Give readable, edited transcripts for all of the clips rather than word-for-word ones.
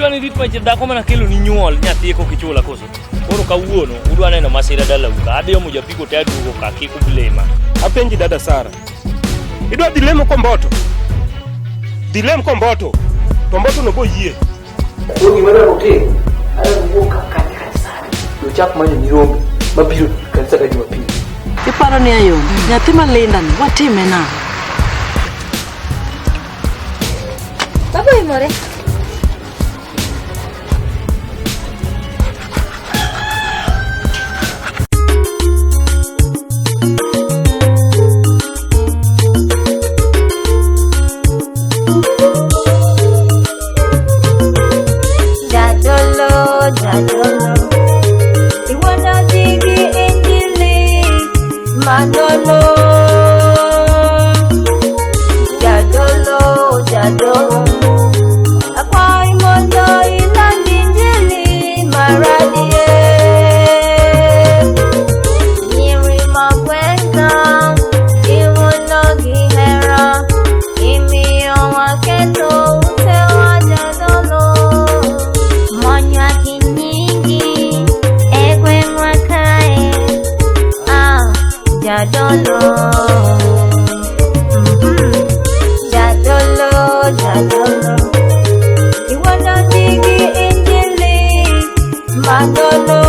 Idwa ni rit machi dhako mana kelo ni nyuol nyathi koka ichula koso. Koro kawuono udwa neno masira dalau ka. Adhi omo japiko te aduogo ka kik ublema. Apenji dada Sara. Idwa dhi lemo komboto? Dhi lem komboto. To mboto no bo yie. Koro gima adwaro utim, adwaro wuok ka kanye kanisani. Uchak manyo nyirombe mabiro kanisa ka Jumapil. Iparo ni ayom, nyathi ma Linda ni watime nang'o? Baba oimore. Jadolo, jadolo, iwona digi injili manolo. Jadolo, jadolo, akwayi mondo iland injili maradier. Nyiri magwenga, iwuondo gi hera, imiyo waketo utewa jadolo. Monywa gi nyingi e gweng'wa kae, ah, jadolo. Jadolo, jadolo, iwuondo ji gi injili manolo.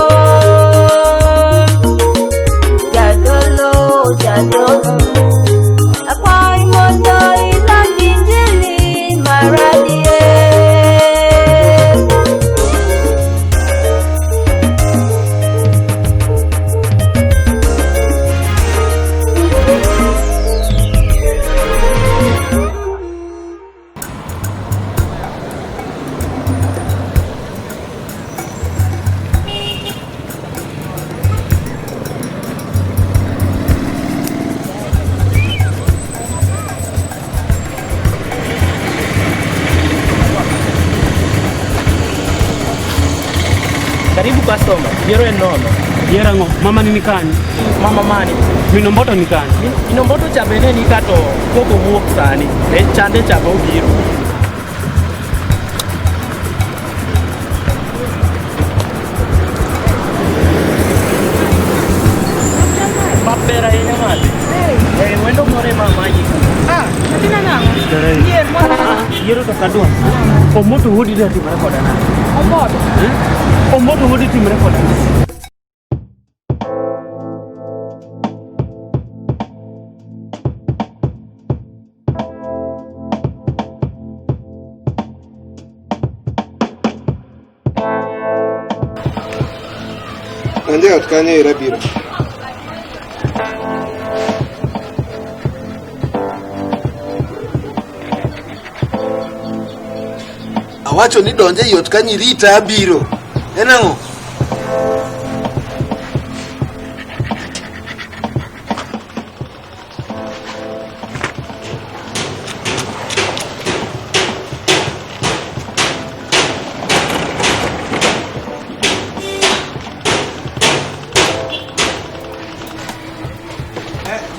Jadolo, jadolo, akwayi mondo iland injili maradier. Karibu customer, yiero en nono. Yiero ang'o? Mama ni nikanye? Mama mani? Minomboto ni kanye? Minomboto cha bende ni ka to pok owuok sani. E chande cha be obiro. Maber ahinya mali. Eh, wendo moro ema manyi. Ah, nyathina nang'o? Yier moro. Yiero to kadwa. Omoto wuodi dwa timore koda nade? Omoto. Eh? Omoto wuodi timore koda nade? Donj e ot kanyo ira biro. Awacho ni donj ei ot kanyo irita abiro. En ang'o?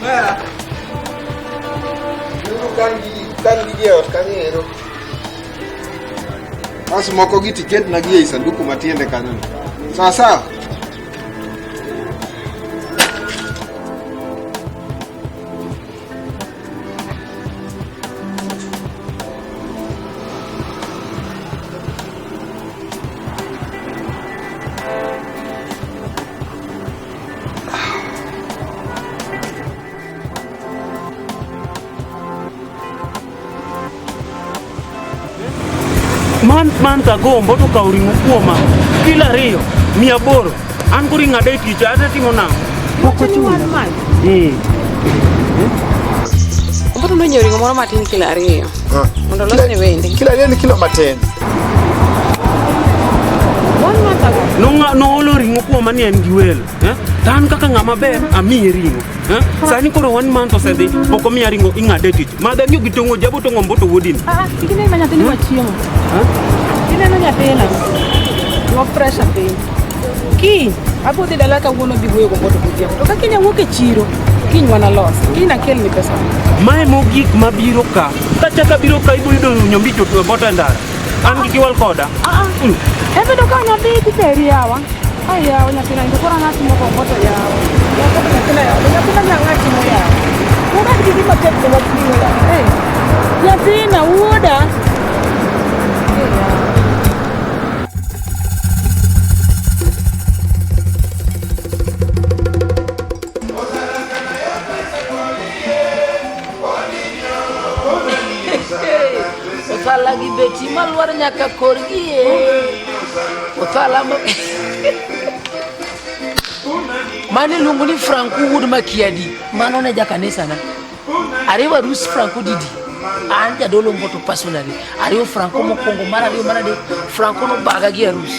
Mera. Biuru kan gigi kan gigi e ot kanyo ero. Bas moko gi tiketna gi ei sanduku matiende kanyo no. Sawa sawa. Month month ago Omboto okawo ring'o kuoma kilo ariyo 800. An koro ing'ada e tich ate timo nang'o? Pok ochula. Eh. Omboto nonyiewo ring'o moro matin kilo ariyo mondo olosne wende. Kilo ariyo ni kilo matin. One month ago. Noolo ring'o kuoma ni en gi welo. Eh? To an kaka ng'ama ber amiye ring'o. Eh? Sani koro one month osedhi pok omiya ring'o ing'ade tich. Madha gi gitong'o jabo tong'o Omboto wuodini. Ah, kik ine ma nyathini wachiemo. Ineno nyathina. Dwok pressure piny. Kiny abiro dhi dala kawuono dhi wuoyo gomboto godhiambo. To ka kiny awuok e chiro, kiny wanalos. Kiny nakelni pesa. Mae mogik mabiro ka. Kachako abiro ka ibo yudo nyombicho to Omboto e ndara. An gi kiwal koda. Ah, ah. Ebe to ka nyathi titeri yawa. Ai yawa nyathina to koro ng'at moko mboto yawa. Yawa nyathina yawa. Nyathina nyang'ati mo yawa. Ubed gi gima tek to wating'o yawa. Eh. Nyathina wuoda. Eh, yawa. Othala gi beti malwar nyaka korgi e. Othala ma... Mano iluongo ni Franco wuod Makiadi. Mano ne jakanisa na. Ariwo arus Franco didi. An jadolo Mboto personally. Ariwo Franco mokwongo mar ariyo mar adek. Franco nobaga gi arus.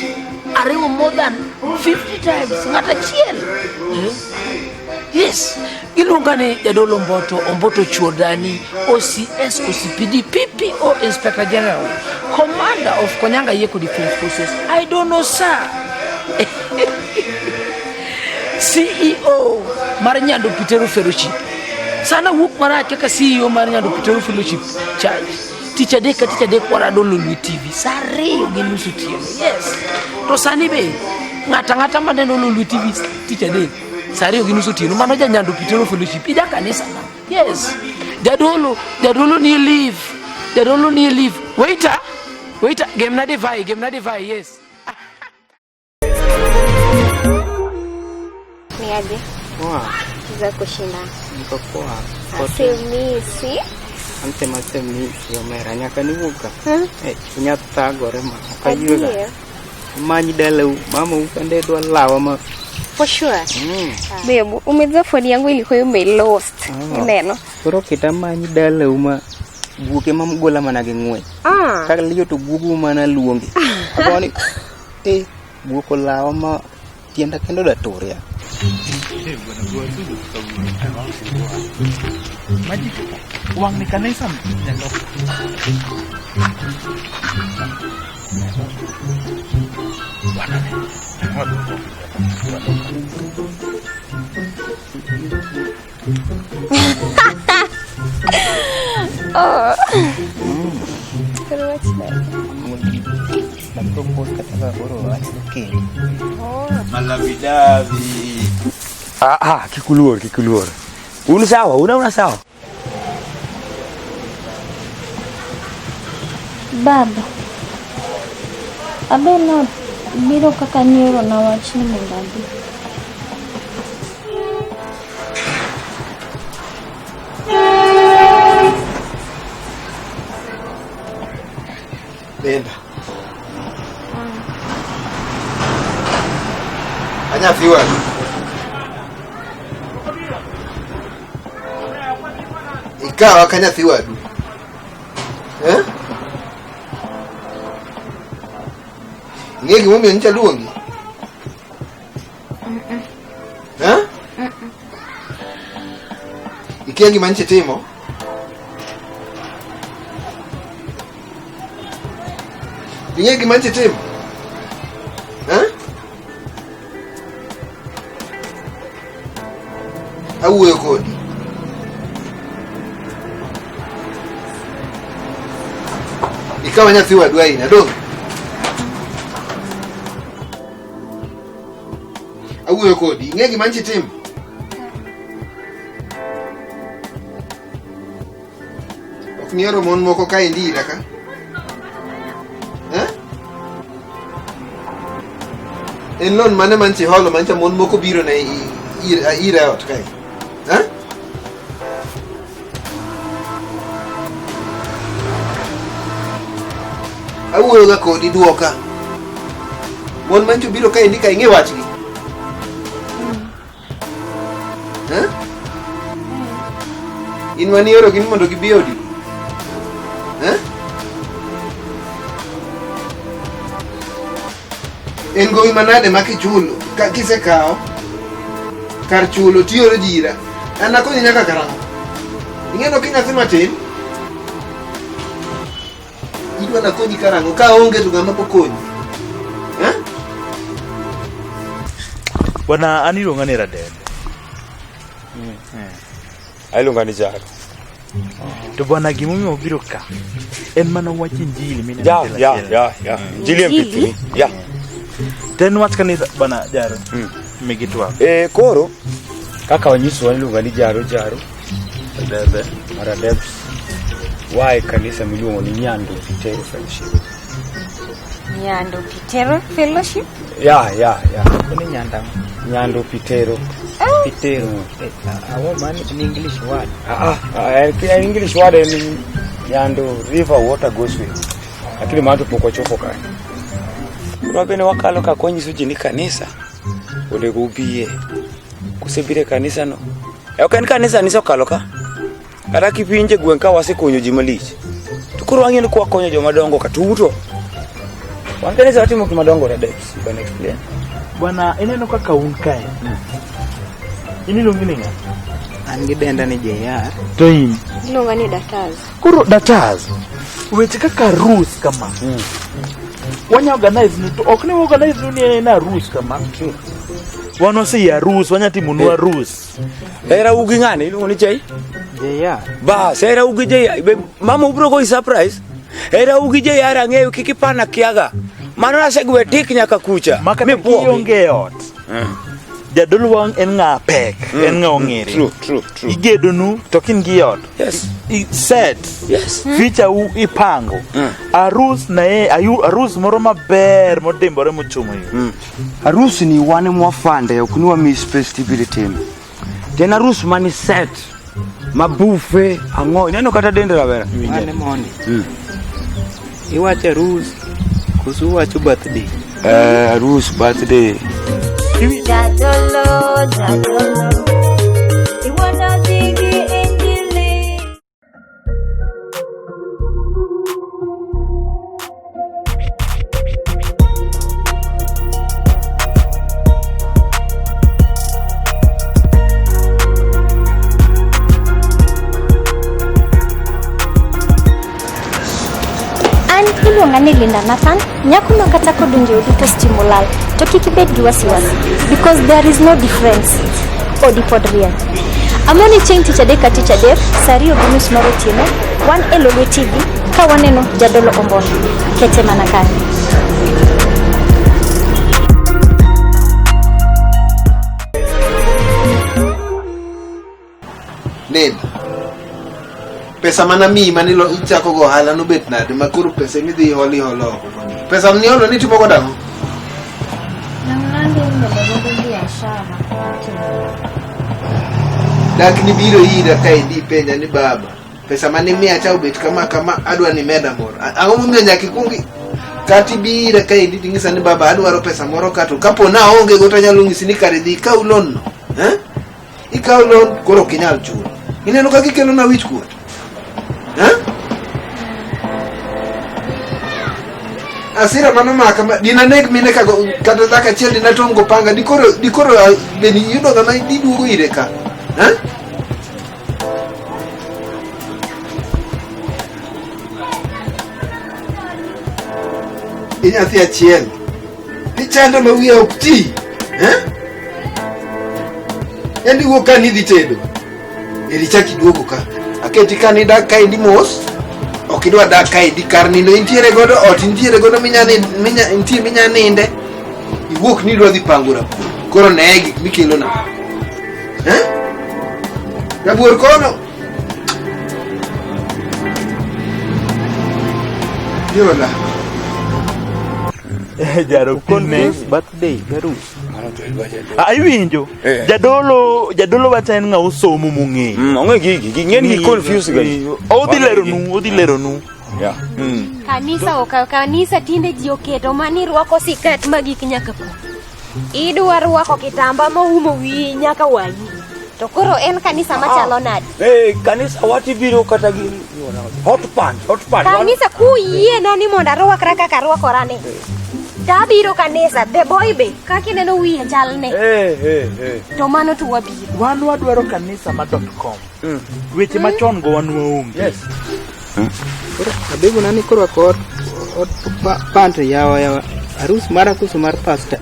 Ariwo more than 50 times. Ng'at achiel. Eh? Yes. Iluonga ni jadolo Mboto, Omboto Chuodani, OCS, OCPD, PPO, Inspector General, Commander of Konyanga Yeko Defense Forces. I don't know, sir. CEO mar Nyando Pitero Fellowship. Sana wuok marach kaka CEO mar Nyando Pitero Fellowship Church. Tich adek ka tich adek warado Lolwe TV saa 2:30 otieno. Yes. To sani be ng'ata ng'ata maneno Lolwe TV tich adek saa 2:30 otieno mano ja Nyando Pitero Fellowship. Ija kanisa na. Yes. Jadolo, jadolo ni leave. Jadolo ni leave. Waiter, waiter, gemna divai, gemna divai, yes. Ni aje Poa, za kushinda niko poa. asemisi Ante masemisi omera nyaka niwuog ka. Hmm? Eh, chunya thagore ma ok aywega. Adier. Amanyi dalau, mama kande dwa lawa ma. For sure. Babe, umejua phone yangu ilikuwa imelost. Ah. Neno. Koro kita amanyi dalau ma guok ema gola mana gi ng'wech. Ah. Ka liyo to guogo mana luongi. Akoni eh guok olawa ma tienda kendo da tur ya. Wang ni kanisa nyalo. Oh. Pero what's that? Na propose kata ka koro wach kendi. Malavidavi. Ah, ah, kik uluor, kik uluor. Un sawa, una una sawa. Baba. Abe no biro kaka nioro na wach ni mondo abi. Linda. Anyathi wadu. Ikawa ka nyathi wadu. Eh? Ing'e gimomiyo nyicha luongi? Eh? Ikia gima nyicha itimo? Ing'e gima nyicha itimo? Eh? Awuoyo kodi. Ikawa nyathi wadu ahinya, dong'? Awuoyo kodi. Ing'e gima nyicha itimo? Ok nihero mon moko kaendi ira ka? Eh? En loan mane manche iholo mancha mon moko biro ne ira e ot kae? Eh? Awuoyo ga kodi duoka. Mon mancho biro kaendi ka ing'e wachgi? Eh? In manioro gi ni mondo gibi odi? Eh? En gowi manade ma kichulo, ka kisekawo kar chulo tioro ji ira. An akonyi nyaka karang'o? Ing'e ni ok inyathi matin? Idwa nakonyi karang'o? Ka aonge to ng'ama bokonyi? Eh? Bwana an iluonga ni Radende. Iluonga ni Jack. To bwana gimomiyo wabiro ka en mana wach injili mineno Ya, achiel ya, achiel. ya, ya. Injili en Injili? pithni. Ya. To en wach kanisa bwana Jaro. Migi twak. Eh, koro kaka wanyiso wan iluonga ni Jaro Jaro. Debe. Mar Adebs. Wa e kanisa miluongo ni Nyando Pitero Fellowship. Nyando Pitero Fellowship. Ya, ya, ya. Kone nyanda. Nyando Pitero. Pitero. Awo man in English word. Ah, ah, en English word en Nyando River Water Gospel. Lakini mano to pok wachopo kanyo. Koro bende wakalo ka wanyiso ji ni kanisa onego ubiye. Kusebiro e kanisa no. E ok en kanisa ni okalo ka. Kata kipinje gweng' ka wasekonyo ji malich. To koro wang'eyo ni kwakonyo joma dongo ka to. Wan kanisa watimo gik madongo Radebs, you can explain. Bwana ineno kaka un kae. In iluongi ni ng'a? An gi denda ni JR. To in? Iluonga ni Dataz. Koro Dataz, weche kaka arus kama. Wanya organize ni to ok ni organize nu ni en arus kama. Wan waseyie arus, wanya timonu arus. Hera ugi ng'ane iluongo ni Jay? JR. Bas, hera ugi Jay. Mama ubiro goyi surprise. Hera ugi Jay ang'eyo kik ipana kiaga. Mano nasegwe tik nyaka kucha. Makata kionge e ot. Jadolo wang' en ng'a pek, en ng'a ong'ere. True, true, true. Igedonu to kin gi ot. Yes. I set. Yes. Ficha u ipango. Arus na e ayu arus moro maber modimbore mochomo yo. Arus ni wan ema wafande ok ni wamiyi space tibiro itime. To en arus mani set ma buffet ang'o ineno kata dend rawera. Mane mondi. Iwacho arus koso uwacho birthday? Eh, arus birthday. Jadolo, jadolo, iwona dhigi injili. An iluonga ni Linda Nathan, nyako ma kata kodonjo e odi to stima olal, to kik ibed gi wasiwasi because there is no difference. Odi pod rieny. Amoni chieng' tich adek ka tich adek, saa 2:30 mar otieno, wan e Lolwe TV ka waneno Jadolo Ombondo. Kete mana kanyo. Nenda. Pesa mana miyi mane ichako go ohala nobet nade ma koro pesa midhi iholo iholo oko koni. Pesa mniholo nitimo godo ang'o? Namnandi imedo godo biashara. Dak nibiro ira kaendi ipenja ni baba pesa mane imiya cha obet kama kama adwa ni meda moro. Ang'o momiyo nyaka ikuong kata ibi ira kaendi ting'isa ni baba adwaro pesa moro kato kapo na aonge go tanyalo ng'isi ni kare dhi ikaw loan no. Eh? Ikaw loan koro ok inyal chulo. Ineno kaka ikelona wich kuot. Eh? Asira mano maka ma dinaneg mine ka kata dhako achiel dinatong' go panga dikoro be iyudo ng'ama diduogo ire ka. Eh? Inyathi achiel. Ichando ma wiya ok ti. Eh? Endi wuok ka nidhi tedo. Eri chak iduogo ka. Aketi ka nidak kaendi mos. Ok idwa dak kaendi kar nindo intiere godo ot intiere godo minya nitie minya ninde. Iwuok ni idwa dhi pango rabuor. Koro neye gik mikelona. Eh? Rabuor kono. Yola. Jaro pime. Birthday garus. Iwinjo. Jadolo jadolo wacho en ng'a osomo mong'eyo. Ong'e gigi, ging'e ni confuse ga. Odhi leronu, odhi leronu. Yeah. Kanisa okaw kanisa tinde ji oketo mani rwako sikat magik nyaka po. Idwa rwako kitamba moumo wiyi nyaka wang'i. To koro en kanisa machalo nade? Eh, kanisa wati biro kata gi hot pant, hot pant. Kanisa kuyiena ni mondo arwakra kaka arwakorani. Tabiro kanisa, the boy be, kaka ineno wiye chalne. Eh. To mano to wabiro. Wan wadwaro kanisa ma .com. Weche machon go wan waonge. Yes. Koro abego nani korwako hot pant yawa yawa. Arus mara koso mar pastor.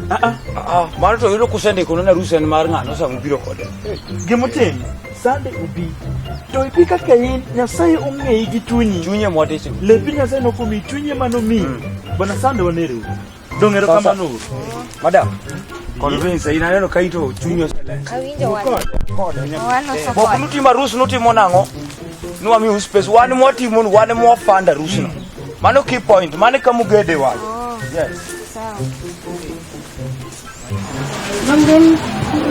Mano to yudo kusendiko ne arus en mar ng'ano sama ubiro kode. Gimotim, Sunday ubi. To ibi kaka in Nyasaye ong'eyi gi chunyi. Chunye mwaticho. Lepi Nyasaye nokomiyi chunye manomiyi. Bwana Sunday wanere uru. Dong' erokamano uru. Madam, convince in aneno ka ito chunyi Awinjo wach. Waloso Pok kode. nutimo arus nutimo nang'o? Nwamiu space wan mwatimo wan mwafund arus no. Mano key point, mano kama ugede wach. Yes. Sawa. Donge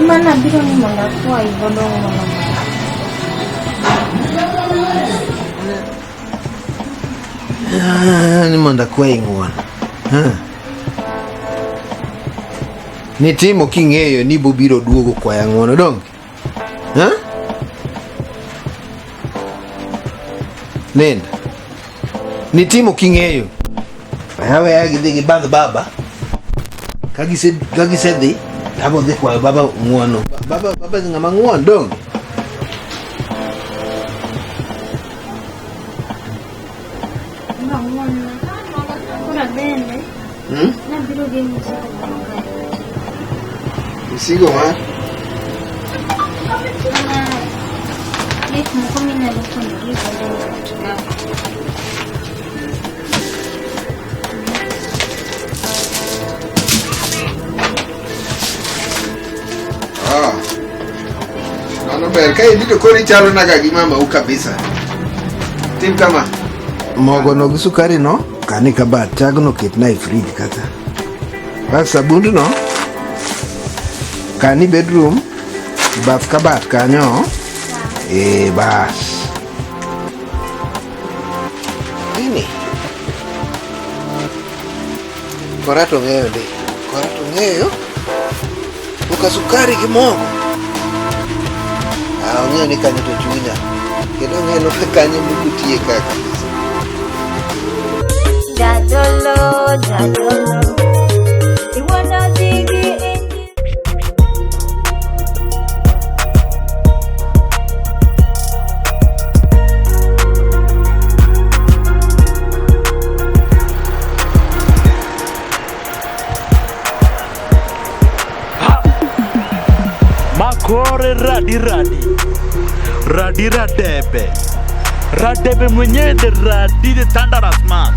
mana biro ni mondo akwayi godo ng'uono. Ah, ni mondo akwayi ng'uono. Ah. Nitimo king'eyo ni bobiro duogo kwaya ng'uono donge? Ha? Nenda. Nitimo king'eyo. Weya gidhi gibandh baba. Ka gisedhi, tabo dhi kwayo baba ng'uono. Baba baba ng'ama ng'uon donge? Koro bende Hmm? nabiro gi mzigo moro kae. Msigo mar? Mana gik moko minyalo konyori godo e ot ka. Ah. Mano ber. Ka idhi to koro ichalo naga gi mamau kabisa. Tim kama. Mogo no gi sukari no, kan e kabat. Chagno ketna e fridge kata. Bas sabundno, kan e bedroom, bath kabat kanyo. Eh, bas. Gini. Kora to ng'eyo ndi. Kora to ng'eyo. Koka sukari gi mogo. Ah, ong'eyo ni kanyo to chunya. Kendo ong'eyo ni kanyo mukutie ka kabisa. Jadolo, jadolo, iwuondo ji gi injili. Makore radi radi radi radebe radebe mwenyewe the radi the thunderous man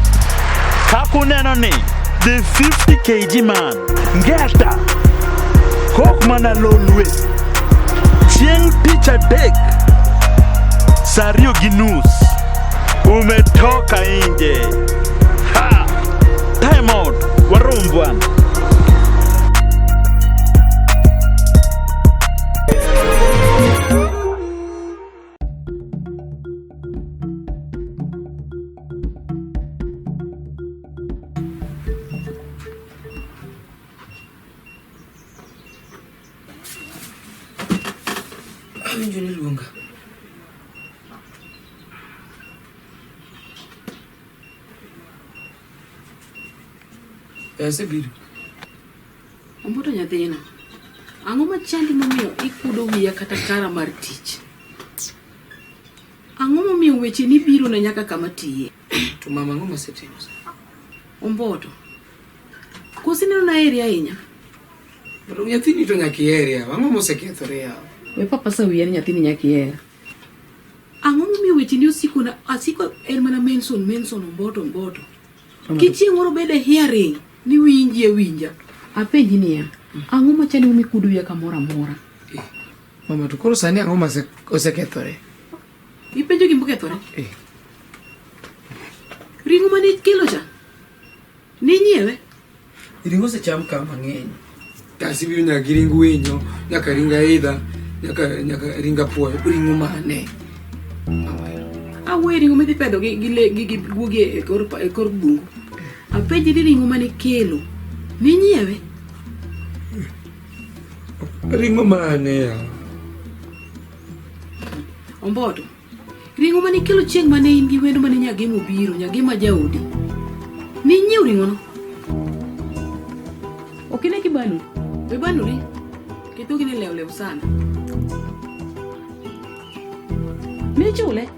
kakuneno ni the 50 kg man ngeta kok mana lolwe chieng' tich adek saa ariyo gi nus umetoka nje ha time out warom bwana. Awinjo ni luonga. Asebiro. Omboto nyathina, ang'o machandi momiyo ikudo wiya kata kara mar tich? Ang'o momiyo weche ni biro na nyaka kama tiye? To mama ang'o masetimo? Omboto, koso ineno na eri ahinya? To nyathini to nyaka ihere yawa. Ang'o mosekethore yawa? We papa sa wiya ni nyathini nyaka ihera. Ang'o momiyo weche ni osiko na asiko en mana Menson Menson Omboto Omboto. Kichieng' moro bede hearing ni winji awinja. Apenji niya, ang'o machandi momiyo ikudo wiya kamoro amora? Mama to koro sani ang'o ma osekethore? Ipenjo gima okethore? Eh. Ring'o mane ikelo cha? Ninyiewe? Ring'o osecham ka mang'eny. Asebiro nyaka gi ring winyo, nyaka ring aidha, nyaka ring apuoyo. Ring'o mane? Awuoyo ring'o midhi pedho gi le gi guogi e kor e kor bungu. Apenji ni ring'o mane ikelo? Ninyiewe? Ring'o mane yawa? Omboto. Ring'o mane ikelo chieng' mane in gi wendo mane Nyagemo obiro, Nyagema jaodi. Ninyiewo ring'ono? Ok ine kibalori? Be balori? Kethogi ni lew lew sana. Nichule?